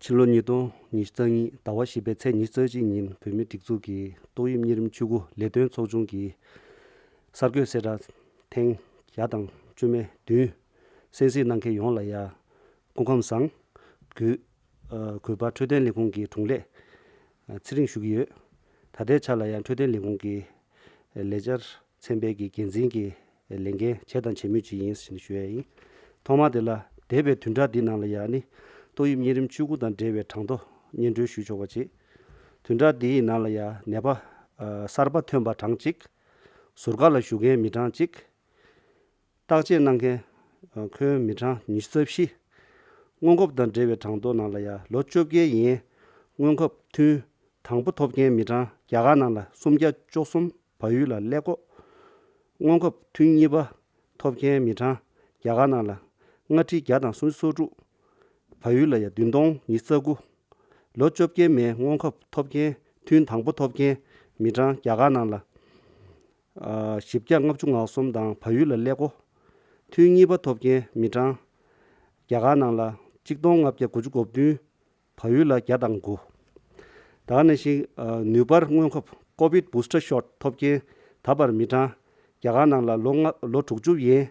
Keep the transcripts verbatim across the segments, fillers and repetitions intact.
ཕྱི་ལོ་ཉིས་སྟོང་ཉི་ཤུ་རྩ་གཉིས་ཟླ་བ་བཞི་པའི་ཚེས་ཉི་ཤུ་རྩ་གཅིག་ཉིན་བོད་མིའི་སྒྲིག་འཛུགས་ཀྱི་ཏོག་དབྱིབས་གཉན་རིམས་བཅུ་དགུ་ལས་དོན་ཚོགས་ཆུང་གི་གསར་འགོད་གསལ་བསྒྲགས་ཐེངས་བརྒྱ་དང་བཅུ་མེད་བདུན་གསན་གཟིགས་གནང་མཁན་ཡོངས་ལ་ཡང་སྐུ་ཁམས་བཟང་། གུས། ཨ། གུས་པ་འཕྲོད་བསྟེན་ལས་ཁུངས་ཀྱི་དྲུང་ལས་ཨ་ཚེ་རིང་ཞུ་གི་ཡོད། ད་ལྟའི་ཆ་ལ་ཡང་འཕྲོད་བསྟེན་ལས་ཁུངས་ཀྱི་ལས་འཆར་ཚན་པའི་གི་འགན་འཛིན་གྱི་ལས་འགན་བྱས་དང་བྱེད་མུས་ཅིག་ཡིན་ཞེས་ཞུ་ཡ་ཡིན། ཐོག་མར་དེ་ལ་འདས་པའི་བདུན་ཕྲག་འདི་ནང་ལ་ཡང་ནི་ཏོག་དབྱིབས་གཉན་རིམས་བཅུ་དགུ་དང་འབྲེལ་བའི་གྲངས་ཐོ་སྙན་སྒྲོན་ཞུ་ཆོག་པ་བྱེད། བདུན་ཕྲག་འདིའི་ནང་ལ་ཡང་ནད་པ་ཨ་གསར་པ་ཐོན་པ་གྲངས་གཅིག་ཟུར་བཀག་ལ་བཞུགས་མཁན་མི་གྲངས་གཅིག་བརྟག་དཔྱད་གནང་མཁན་ཁོན་མི་གྲངས་ཉི་ཤུ་རྩ་བཞི། སྔོན་འགོག་དང་འབྲེལ་བའི་གྲངས་ཐོ་ནང་ལ་ཡང་ལོ་བཅོ་བརྒྱད་ཡན་སྔོན་ཁབ་ཐུན་དང་པོ་ཐོབ་མཁན་མི་གྲངས་རྒྱ་གར་ནང་ལ་སུམ་བརྒྱ་བཅུ་གསུམ། བལ་ཡུལ་ལ་ཀླད་ཀོར། སྔོན་ཁབ་ཐུན་གཉིས་པ་ཐོབ་མཁན་མི་གྲངས་རྒྱ་གར་ནང་ལ་ལྔ་ཁྲི་བརྒྱ་དང་སུམ་ཅུ་སོ་དྲུག་བལ་ཡུལ་ལ་ཡང་བདུན་སྟོང་ཉི་ཤུ་རྩ་དགུ། ལོ་བཅོ་བརྒྱད་མན་སྔོན་ཁབ་ཐོབ་མཁན་ཐུན་དང་པོ་ཐོབ་མཁན་མི་གྲངས་རྒྱ་གར་ནང་ལ་ཨ་བཞི་བརྒྱ་ལྔ་བཅུ་ང་གསུམ་དང་བལ་ཡུལ་ལ་ཀླད་ཀོར། ཐུན་གཉིས་པ་ཐོབ་མཁན་མི་གྲངས་རྒྱ་གར་ནང་ལ་གཅིག་སྟོང་ལྔ་བརྒྱ་དགུ་བཅུ་གོ་བདུན། བལ་ཡུལ་ལ་བརྒྱ་དང་དགུ། ད་ག་ནང་བཞིན་ཨ་ནུས་པར་སྔོན་ཁབ་ཀོ་བིད་བུ་སི་ཊར་ཤོཊ་ཐོབ་མཁན་ད་བར་མི་གྲངས་རྒྱ་གར་ནང་ལ་ལོ་ལྔ་ལོ་དྲུག་ཅུ་ཡན་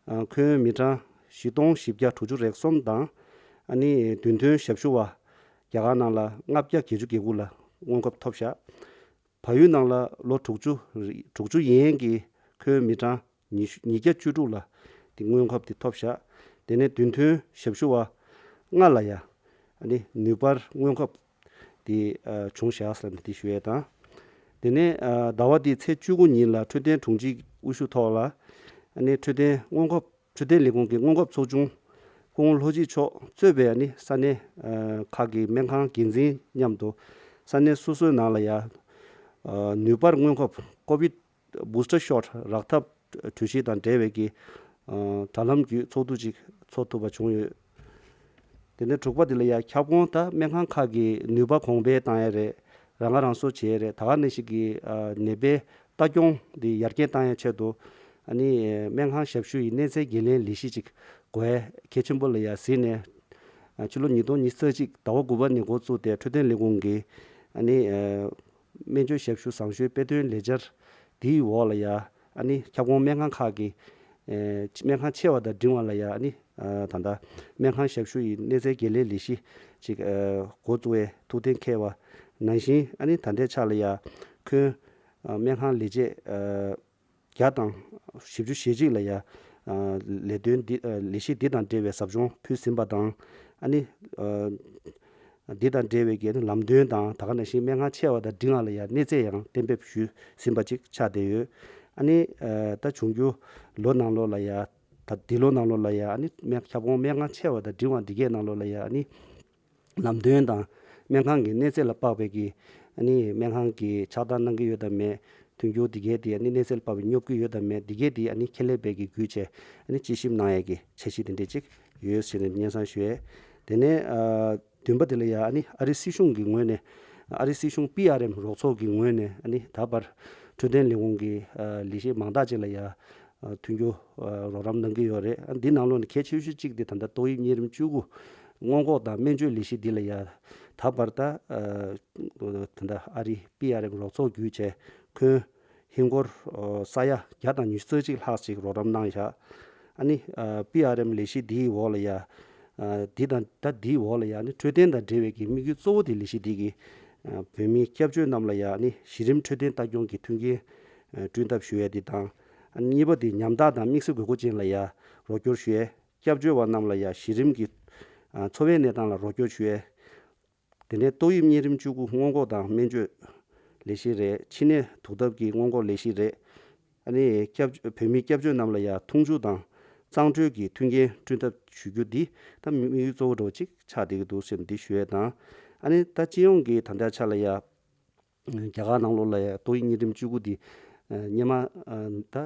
ཨ་ཁོན་མི་གྲངས་བཞི་སྟོང་བཞི་བརྒྱ་དྲུག་ཅུ་རེ་གསུམ་དང་། ཨ་ནི་བདུན་ཐོན་ཞབས་ཞུ་བ་རྒྱ་གར་ནང་ལ་ལྔ་བརྒྱ་བརྒྱད་ཅུ་གྱ་དགུ་ལ་སྔོན་ཁབ་ཐོབ་བཞག་བལ་ཡུལ་ནང་ལ་ལོ་དྲུག་ཅུ་དྲུག་ཅུ་ཡན་གྱི་ཁོན་མི་གྲངས་ཉི་ཤུ་ཉིས་བརྒྱ་བཅུ་དྲུག་ལ་དེ་སྔོན་ཁབ་དེ་ཐོབ་བཞག་དེ་ནས་བདུན་ཐོན་ཞབས་ཞུ་བ་ལྔ་ལ་ཡང་ཨ་ནི་ནུས་པར་སྔོན་ཁབ་དེ་ཨ་བྱུང་བཞག་ཟེར་ནས་དེ་ཞུ་ཡས་དང་། དེ་ནས་ཨ་ཟླ་བ་འདིའི་ཚེས་བཅུ་དགུ་ཉིན་ལ་འཕྲོད་བསྟེན་དྲུང་ཆེའི་དབུ་བཞུགས་ཐོག་ལ་ཨ་ནི་འཕྲོད་བསྟེན་སྔོན་ཁབ་འཕྲོད་བསྟེན་ལས་ཁུངས་ཀྱི་སྔོན་ཁབ་ཚོགས་ཆུང་སྐུ་ངོ་ལྷོ་སྐྱིད་མཆོག་གཙོས་པའི་ཨ་ནི་ས་གནས་ཨ་ཁག་གི་སྨན་ཁང་འགན་འཛིན་མཉམ་དུ་ས་གནས་སོ་སོའི་ནང་ལ་ཡང་ཨ་ནུས་པར་སྔོན་ཁབ་ཀོ་བིད་བུ་སི་ཊར་ཤོཊ་རག་ཐབས་གྲོས་གཞི་དང་འབྲེལ་བའི་གི་ཨ་དྲ་ལམ་བརྒྱུད་ཚོགས་འདུ་ཅིག་ཚོགས་ཐུབ་པ་བྱུང་ཡོད། དེ་ནས་དྲུག་པ་དེ་ལ་ཡང་ཁྱབ་ཁོངས་ད་སྨན་ཁང་ཁག་གི་ནུས་པ་གོང་འཕེལ་བཏང་ཡས་རེད། རང་ཁ་རང་གསོ་བྱེད་ཡས་རེད། ད་ག་ནང་བཞིན་གྱི་ཨ་ནད་པའི་ལྟ་སྐྱོང་དེ་ཡར་རྒྱས་བཏང་ཡས་ཆེད་དུ་ཨ་ནི་སྨན་ཁང་ཞབས་ཞུ་ཡི་གནས་ཚད་འགན་ལེན་ལས་གཞི་ཅིག་དགོས་ཡས་གལ་ཆེན་པོ་ལ་ཡང་གཟིགས་ནས་ཨ་ཕྱི་ལོ་ཉིས་སྟོང་ཉི་ཤུ་རྩ་གཅིག་ཟླ་བ་དགུ་པ་ནས་འགོ་བཙུགས་ཏེ་འཕྲོད་བསྟེན་ལས་ཁུངས་ཀྱི་ཨ་ནི་ཨ་སྨན་བཅོས་ཞབས་ཞུ་བཟང་ཤོས་དཔེ་སྟོན་ལས་འཆར་དེའི་འོག་ལ་ཡ་ཨ་ནི་ཁྱབ་ཁོངས་སྨན་ཁང་ཁག་གི་ཨེ་སྨན་ཁང་ཆེ་བ་དང་འབྲིང་བ་ལ་ཡ་ཨ་ནི་ཨ་ད་ལྟ་སྨན་ཁང་ཞབས་ཞུ་ཡི་གནས་ཚད་འགན་ལེན་ལས་གཞི་ཅིག་ཨ་འགོ་བཙུགས་པའི་ཐུགས་གཏན་འཁེལ་བ་ནང་བཞིན་ཨ་ནི་ད་ལྟའི་ཆ་ལ་ཡ་ཁོན་ཨ་སྨན་ཁང་ལས་བྱེད་ཨ་བརྒྱ་དང་བཞི་བཅུ་ཞེ་གཅིག་ལ་ཡ་ཨ་ལས་དོན་འདི་ཨ་ལས་གཞི་འདི་དང་འབྲེལ་བའི་ཟབ་སྦྱོང་ཕུལ་ཟིན་པ་དང་ཨ་ནི་ཨ་འདི་དང་འབྲེལ་བའི་གི་ལམ་སྟོན་དང་ད་ག་ནང་བཞིན་སྨན་ཁང་ཆེ་བ་དང་འབྲིང་བ་ལ་ཡ་གནས་ཚད་ཡང་གཏན་འབེབས་ཞུས་ཟིན་པ་ཅིག་ཆགས་བསྡད་ཡོད། ཨ་ནི་ཨ་ད་འབྱུང་འགྱུར་ལོ་ནང་ལོགས་ལ་ཡ་ད་འདི་ལོ་ནང་ལོགས་ལ་ཡ་ཨ་ནི་སྨན་ཁྱབ་ཁོངས་སྨན་ཁང་ཆེ་བ་དང་འབྲིང་བ་འདི་གའི་ནང་ལོགས་ལ་ཡ་ཨ་ནི་ལམ་སྟོན་དང་སྨན་ཁང་གི་གནས་ཚད་ལ་དཔག་པའི་གི་ཨ་ནི་སྨན་ཁང་གི་ཕྱག་བསྟར་གནང་གི་ཡོད་དམ་མེད། མཐུན་འགྱུར་འདི་གའི་དེ་ཨ་ནི་གནས་ཚད་ལ་དཔག་པའི་སྙོབ་ཀྱི་ཡོད་དམ་མེད་འདི་གའི་དེ་ཨ་ནི་ཁྱད་ལས་པའི་གི་བརྒྱུད་བྱས་ཨ་ནི་དཔྱད་ཞིབ་གནང་ཡས་ཀྱི་འཆར་གཞི་དེ་འདྲས་ཅིག་ཡོད་ཟེར་ནས་སྙན་སེང་ཞུ་ཡས། དེ་ནས་ཨ་བདུན་པ་དེ་ལ་ཡ་ཨ་ནི་ཨ་རི་སྲིད་གཞུང་གི་ངོས་ནས་ཨ་རི་སྲིད་གཞུང་པི་ཨར་ཨེམ་རོགས་ཚོགས་ཀྱི་ངོས་ནས་ཨ་ནི་ད་བར་འཕྲོད་བསྟེན་ལས་ཁུངས་ཀྱི་ཨ་ལས་བྱེད་མང་དག་ཅིག་ལ་ཡ་ཨ་མཐུན་འགྱུར་ཨ་རོགས་རམ་གནང་གི་ཡོད་རེད། ཨ་འདི་ནང་ལོགས་ནས་གལ་ཆེ་ཤོས་གཅིག་དེ་ད་ལྟ་ཏོག་དབྱིབས་གཉན་རིམས་བཅུ་དགུ་སྔོན་འགོག་དང་སྨན་བཅོས་ལས་གཞི་འདི་ལ་ཡ་ད་བར་ད་ཨ་ད་ལྟ་ཨ་རི་པི་ཨར་ཨེམ་རོགས་ཚོགས་བརྒྱུད་བྱས་ཁོན་ཧིན་སྒོར་ཨོ་ས་ཡ་བརྒྱ་དང་ཉི་ཤུ་རྩ་གཅིག་ལྷག་ཅིག་རོགས་རམ་གནང་བཞག་ཨ་ནི་ཨ་པི་ཨར་ཨེམ་ལས་གཞི་འདིའི་འོག་ལ་ཡ་ཨ་འདི་དང་ད་འདིའི་འོག་ལ་ཡ་ཨ་ནི་འཕྲོད་བསྟེན་དང་འབྲེལ་བའི་གི་དམིགས་ཡུལ་གཙོ་བོ་དེ་ལས་གཞི་འདི་གི་ཨ་བོད་མི་སྐྱབས་བཅོལ་རྣམས་ལ་ཡ་ཨ་ནི་གཞི་རིམ་འཕྲོད་བསྟེན་ལྟ་སྐྱོང་གི་མཐུན་རྐྱེན་ཨ་བསྐྲུན་ཐབས་ཞུ་ཡ་འདི་དང་ཨ་ནི་གཉིས་པ་དེ་ཉམ་ཐག་དང་དམིགས་བསལ་དགོས་མཁོ་ཅན་ལ་ཡ་རོགས་སྐྱོར་ཞུ་ཡ། སྐྱབས་བཅོལ་བ་རྣམས་ལ་ཡ་གཞི་རིམ་གྱི་ཨ་འཚོ་བའི་གནས་སྟངས་ལ་རོགས་སྐྱོར་ཞུ་ཡས། དེ་ནས་ཏོག་དབྱིབས་གཉན་རིམས་བཅུ་དགུ་སྔོན་འགོག་དང་སྨན་བཅོས་ལས་གཞི་རེད། ཕྱི་ནད་དུག་ཐབས་ཀྱི་སྔོན་འགོག་ལས་གཞི་རེད། ཨ་ནི་སྐྱབས་བོད་མི་སྐྱབས་བཅོལ་རྣམས་ལ་ཡ་འཐུང་ཆུ་དང་གཙང་བཀྲུས་ཀྱི་མཐུན་རྐྱེན་བསྐྲུན་ཐབས་ཞུ་རྒྱུ་འདི་ད་དམིགས་ཡུལ་གཙོ་བོ་འདྲ་བོ་ཅིག་ཆགས་བསྡད་ཀྱི་འདུག་ཟེར་ནས་འདི་ཞུ་ཡས་དང་། ཨ་ནི་ད་སྤྱི་ཡོངས་ཀྱི་ད་ལྟའི་ཆ་ལ་ཡ། རྒྱ་གར་ནང་ལོགས་ལ་ཡ་ཏོག་དབྱིབས་གཉན་རིམས་བཅུ་དགུ་འདི་ཨ་སྔོན་མ་ཨ་ད་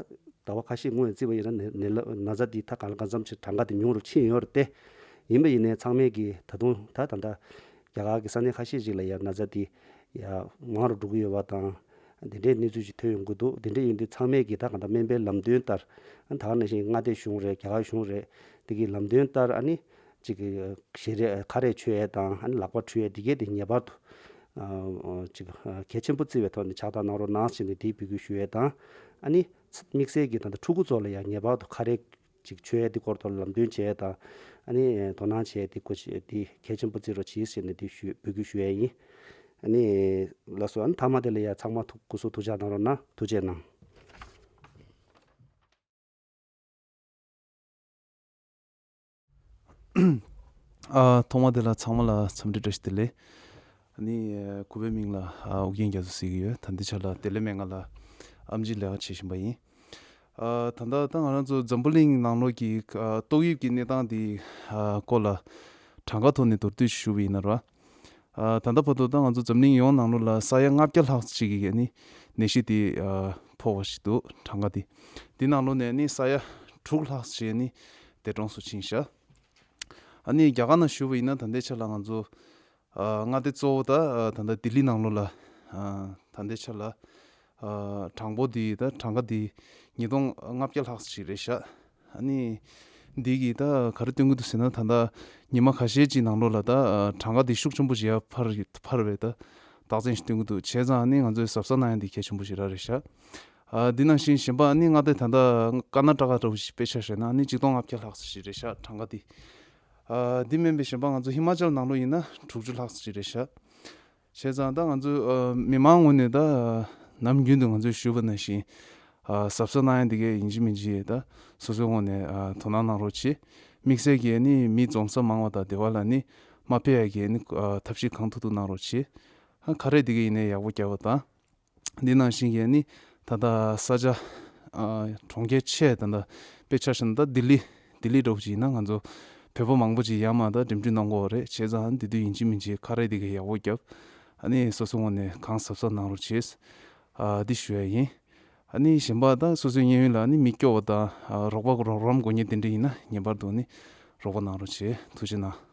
ཟླ་བ་ཁ་ཤས་སྔོན་བརྩིས་པ་ཡིན་ན་ནད་ནད་ལ་ན་ཚ་འདི་ད་གང་ལ་གང་འཚམ་ཅིག་གྲངས་ཀ་དེ་ཉུང་རུ་ཕྱིན་ཡོད་རེད་དེ། ཡིན་པ་ཡིན་ནའི་ཚང་མས་ཀྱི་ད་དུང་ད་ད་ལྟ་རྒྱ་གར་གྱི་ས་གནས་ཁ་ཤས་ཅིག་ལ་ཡ་ན་ཚ་འདི་ཡ་མང་རུ་འགྲོ་གི་ཡོད་པ་དང་། འདི་འདྲའི་གནས་ཚུལ་ཅིག་ཐོན་ཡོང་གི་འདུག་འདི་འདྲ་ཡིན་དུས་ཚང་མས་ཀྱི་ད་གང་ལྟར་སྨན་པའི་ལམ་སྟོན་ལྟར་ཨ་ད་ག་ནང་བཞིན་མངའ་སྡེ་གཞུང་རེད། རྒྱ་གར་གཞུང་རེད། འདི་གི་ལམ་སྟོན་ལྟར་ཨ་ནི་ ཅིག་གི་ཞལ་རས་ཁ་རས་མཆོད་ཡས་དང་ཨ་ནི་ལག་པ་འཁྲུ་ཡས་འདི་གས་དེ་ངེས་པར་དུ་ཨ་ཅིག་གལ་ཆེན་པོ་བརྩི་བའི་ཐོག་ནས་ཕྱག་བསྟར་གནང་རོགས་གནང་ཞེས་ནས་དེའི་འབོད་སྐུལ་ཞུ་ཡས་དང་། ཨ་ནི་དམིགས་བསལ་གྱི་ད་ལྟ་ཕྲུ་གུ་ཚོ་ལ་ཡང་ངེས་པར་དུ་ཁ་རས་ཅིག་མཆོད་ཡས་འདི་སྐོར་ཐོག་ལམ་སྟོན་བྱས་དང་། ཨ་ནི་དོ་སྣང་བྱས་ཏེ་སྐུ་མཁྱེན་འདི་གལ་ཆེན་པོ་བརྩི་རོགས་གྱིས་ཞེས་ནས་འདི་ཞུ་འབོད་སྐུལ་ཞུ་ཡས་ཡིན། ཨ་ནི་ལགས་སོ། ཨ་ནི་མཐའ་མ་དེ་ལ་ཡང་ཚང་མ་ཐུགས་སྐུ་གཟུགས་ཐུགས་ཅག་གནང་རོགས་གནང་། ཐུགས་རྗེ་གནང་། ཨ། ཐོག་མ་དེ་ལ་ཚང་མ་ལ་འཚམས་འདྲི་བཀྲ་ཤིས་བདེ་ལེགས། ཨ་ནི་ཨ་ཁོ་པའི་མིང་ལ་ཨ་ཨོ་རྒྱན་རྒྱ་མཚོ་ཟེར་གྱི་ཡོད། ད་ལྟའི་ཆ་ལ་བདེ་ལེགས་སྨན་ཁང་ལ་ཨེམ་ཆི་ལས་ཀ་བྱེད་བཞིན་པ་ཡིན། ཨ་ད་ལྟ་ད་ང་རང་ཚོ་འཛམ་བུ་གླིང་ནང་ལོགས་ཀྱི་ཨ་ཏོག་དབྱིབས་ཀྱི་གནས་སྟངས་འདི་ཨ་སྐོར་ལ་གྲངས་ཀ་ཐོག་ནས་མདོར་བསྡུས་ཞུ་བ་ཡིན་ན་ར། ཨ་ད་ལྟ་བར་དུ་ད་ང་ཚོ་འཛམ་གླིང་ཡོངས་ནང་ལོགས་ལ་ས་ཡ་ལྔ་བརྒྱ་ལྷག་ཅིག་གི་ནི་ནད་གཞི་དེ་ཨ་ཕོག་པ་ཞིག་འདུག་གྲངས་ཀ་དེ། དེ་ནང་ལོགས་ནས་ནི་ས་ཡ་དྲུག་ལྷག་ཅིག་ནི་འདས་གྲོངས་སུ་ཕྱིན་ཤག་ཨ་ནི་རྒྱ་གར་ནང་ཞུ་བ་ཡིན་ན་ད་ལྟའི་ཆ་ལ་ང་ཚོ་ཨ་མངའ་སྡེ་གཙོ་བོ་ད་ཨ་ད་ལྟ་ལྡི་ལི་ནང་ལོགས་ལ་ཨ་ད་ལྟའི་ཆ་ལ་ཨ་གྲངས་འབོར་དེ་ད་གྲངས་ཀ་དེ་ཉིས་སྟོང་ལྔ་བརྒྱ་ལྷག་ཅིག་རེད་ཤག་ཨ་ནི་འདི་གིས་ད་ག་རེ་སྟོན་གྱི་འདུག་ཟེར་ན། ད་ལྟ་ཉི་མ་ཁ་ཤས་ཅིག་ནང་ལོགས་ལ་ད་གྲངས་ཀ་འདི་ཤུགས་ཆེན་པོ་ཞིག་ཡར་འཕར་འཕར་བའི་ད་རྟགས་མཚན་ཞིག་སྟོན་གྱི་འདུག་བྱས་ཙང་ཨ་ནི་ང་ཚོས་གཟབ་གཟབ་གནང་ཡ་འདི་གལ་ཆེན་པོ་ཞིག་རང་རེད་ཤག་ཨ་འདི་ནང་བཞིན་གཞན་པ་ཨ་ནི་མངའ་སྡེ་ད་ལྟ་ཀར་ན་ཊ་ཀ་འདྲ་བོ་ཞིག་དཔེ་ཆ་བཞག་ན་ཨ་ནི་ཆིག་སྟོང་ལྔ་བརྒྱ་ལྷག་ཙམ་ཞིག་རེད་ཤག་གྲངས་ཀ་འདི། ཨ་འདི་མིན་པའི་གཞན་པ་ང་ཚོ་ཧི་མ་ཅལ་ནང་ལོགས་ཡིན་ན་དྲུག་ཅུ་ལྷག་ཙམ་ཞིག་རེད་ཤག་བྱས་ཙང་ད་ང་ཚོས་ཨ་མི་མང་ངོས་ནས་ད་ཨ་ནམ་རྒྱུན་དུ་ང་ཚོས་ཞུས་པ་ནང་བཞིན་ཨ་གཟབ་གཟབ་གནང་ཡ་འདི་གས་ཡིན་གཅིག་མིན་གཅིག་ད་སོ་སོའི་ངོས་ནས་ཨ་དོ་སྣང་གནང་རོགས་བྱེད། དམིགས་བསལ་གྱིས་ནི་མི་འཛོམས་ས་མང་བ་དང་དེ་བ་ལ་ནི་མ་ཕེབས་ཡ་གི་ནི་ཨ་ཐབས་ཤེས་གང་ཐུབ་ཐུབ་གནང་རོགས་བྱེད། ཨ་ཁ་རས་འདི་གས་ཡིན་ནའི་ཡག་པོ་རྒྱབ་པ་དང་། འདི་ནང་བཞིན་གྱི་ནི་ད་ལྟ་ས་ཆ་ཨ་གྲོང་ཁྱེར་ཆེ་ད་ལྟ་དཔེ་ཆ་བཞག་ན་ད་ལྡི་ལི་ལྡི་ལི་འདྲ་བོ་ཅིག་ཡིན་ན་ང་ཚོ་བོད་པ་མང་པོ་ཅིག་ཡར་མར་ད་འགྲིམ་འགྲུལ་གནང་གི་ཡོད་རེད། བྱས་ཙང་འདི་དུས་ཡིན་གཅིག་མིན་གཅིག་ཁ་རས་འདི་གས་ཡག་པོ་རྒྱབ། ཨ་ནི་སོ་སོ་ངོས་ནས་གང་གཟབ་གཟབ་གནང་རོགས་བྱེད། ཨ་འདི་ཞུ་ཡ་ཡིན། ཨ་ནི་གཞན་པ་ད་སོ་སོའི་གཡས་གཡོན་ལ་ནི་མི་སྐྱོ་བོ་དང་ཨ་རོགས་པ་རོགས་རམ་དགོས་མཁན་དེ་འདྲ་ཡིན་ན་ངེས་པར་དུ་ནི་རོགས་པ་གནང་རོགས་བྱེད། ཐུགས་རྗེ་གནང་།